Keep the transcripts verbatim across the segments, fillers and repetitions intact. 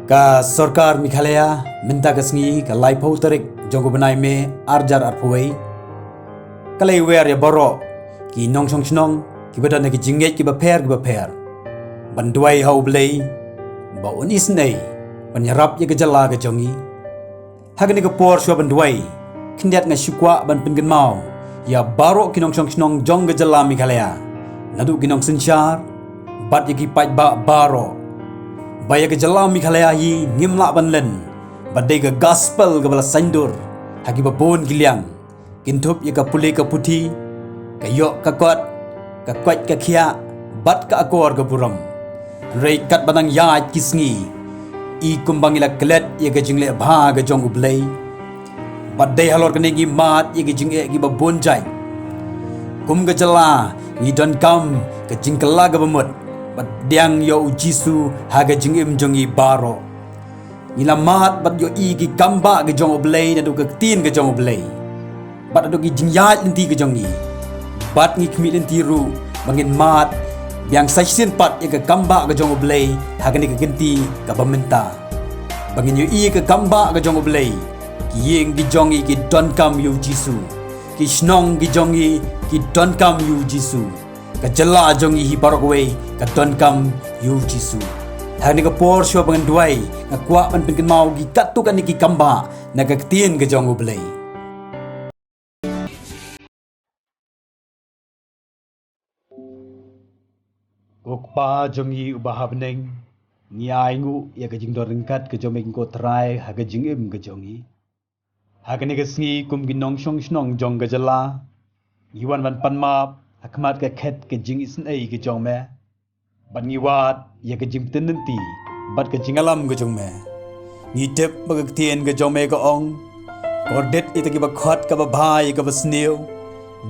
Ka sorkar Meghalaya mynta ka sngi ka laiphew tarik jong u bnai May arjar arphew wei ka la wer ïa baroh ki nongshong shnong kiba don ha ki jingngeit kiba pher kiba pher ban duwai ha U Blei ba un isynei ban ïarap ïa ka jylla ka jong ngi. Ha kane ka por shuwa ban duwai, khyndiat nga shu kwah ban pynkynmaw ïa baroh ki nongshong shnong jong ka jylla Meghalaya, naduh ki nongsynshar bad ïa ki paidbah baroh, ba ïa ka jylla Meghalaya hi ngim lah ban len ba dei ka gospel kaba la saiñdur ha kiba bun ki liang, kynthup ïa ka pule ka puthi, ka ïoh ka kot, ka koit ka khiah bad ka akor ka burom. Hynrei katba nang ïaid ki sngi, i kumba ngi la klet ïa ka jingleh bha ka jong U Blei. Bad dei halor kane ngi mad ïa ka jingeh kiba bun jait. Kum ka jylla ngi donkam ka jingkylla kaba mut bad pdiang ïa U Jisu ha ka jingim jong ngi baroh. Ngi la mad bad ïohi ki kambah ka jong U Blei naduh ka ktien ka jong U Blei bad naduh ki jingïaid lynti ka jong ngi. Bad ngi khmih lynti ruh ba ngin mad biang sa shisien pat ïa ka kambah ka jong U Blei ha kane ka kynti kaba mynta. Ba ngin ïohi ka kambah ka jong U Blei, ki ïing ki jong ngi ki donkam ïa U Jisu, ki shnong ki jong ngi ki donkam ïa U Jisu, ka jylla jong ngi hi baroh kawei ka donkam ïa U Jisu. Ha kane ka por shuwa ba ngan duwai, nga kwah ban pynkynmaw ki katto katne ki kambah na ka ktien ka jong U Blei. Ko Kpa jong ngi uba ha bneng, ngi ainguh ïa ka jingdon ryngkat ka jong me, ko Trai, ha ka jingim ka jong ngi. Ha kane ka sngi kum ki nongshong shnong jong ka jylla, ngi wan ban pan map ha khmat ka khet ka jingisynei ka jong me. Bad ngi wad ïa ka jingpyntip lynti bad ka jingïalam ka jong me. Ngi tip ba ka ktien ka jong me ka ong, kordit ïa kita kiba khot kaba bha ïa kaba sniew,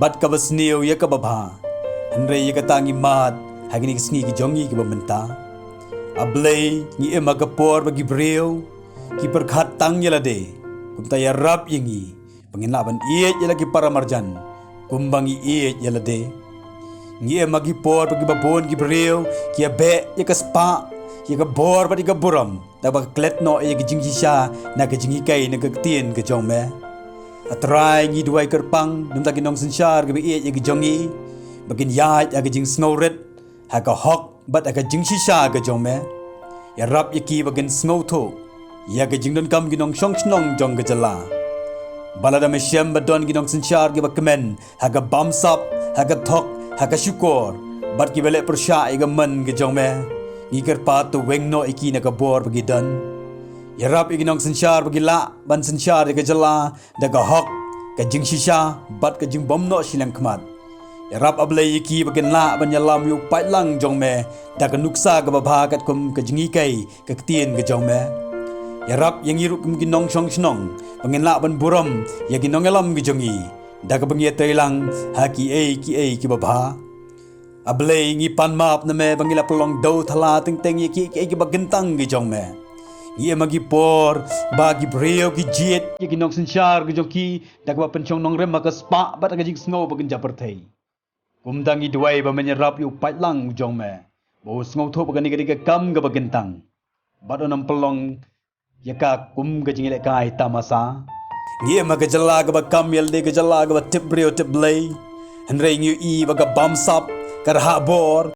bad kaba sniew ïa kaba bha. Hynrei ïa kata ngi mad ha kine ki sngi ki jong ngi kiba mynta. A Blei, ngi im ha ka por ba ki briew ki pyrkhat tang ïa lade. Kumta ïarap ïa ngi ba ngin lah ban ïeit ïa la ki para marjan kumba ngi ïeit ïa lade. Ngi im ha ki por ba kiba bun ki briew ki ïa beh ïa ka spah, ïa ka bor bad ïa ka burom, da kaba klet noh ïa ka jingshisha na ka jinghikai na ka ktien ka jong me. A Trai, ngi duwai kyrpang namar ki nongsynshar kiba ïeit ïa ka jong ngi, ba kin ïaid ha ka jingsngewrit, ha ka hok bad ha ka jingshisha ka jong me. Ïarap ïa ki ba kin sngewthuh ïa ka jingdonkam ki nongshong shnong jong ka jylla. Ba lada me shem ba don ki nongsynshar kiba kmen ha ka bamsap, ha ka thok, ha ka shukor, bad kiba leh pyrshah ïa ka mon ka jong me, ngi kyrpad to weng noh ïa ki na ka bor ba ki don. Ïarap ïa ki nongsynshar ba ki lah ban synshar ïa ka jylla da ka hok, ka jingshisha bad ka jingbymnoh shiliang khmat. Ïarap, A Blei, ïa ki ba kin lah ban ïalam ïa u paidlang jong me da ka nuksa kaba bha katkum ka jinghikai ka ktien ka jong me. Ïarap ïa ngi ruh kum ki nongshong shnong ba ngin lah ban burom ïa ki nongïalam ki jong ngi da kaba ngi ïatreilang ha kiei kiei kiba bha. A Blei, ngi pan map na me ba ngi la pynlong dew thala teng teng ïa kiei kiei kiba kyntang ki jong me. Ngi im ha ki por ba ki briew ki jied ïa ki nongsynshar ki jong ki da kaba pynshong nongrim ha ka spah bad ha ka jingsngew ba kynja pyrthei. Kumta ngi duwai ba men ïarap ïa u paidlang u jong me, ba u sngewthuh ba kane ka dei ka kam kaba kyntang, bad un ym pynlong ïa ka kum ka jingïalehkai tamasa. Ngi im ha ka jylla kaba kam ïa lade, ka jylla kaba tip briew tip Blei. Hynrei ngi ïohi ba ka bamsap, ka rhah bor,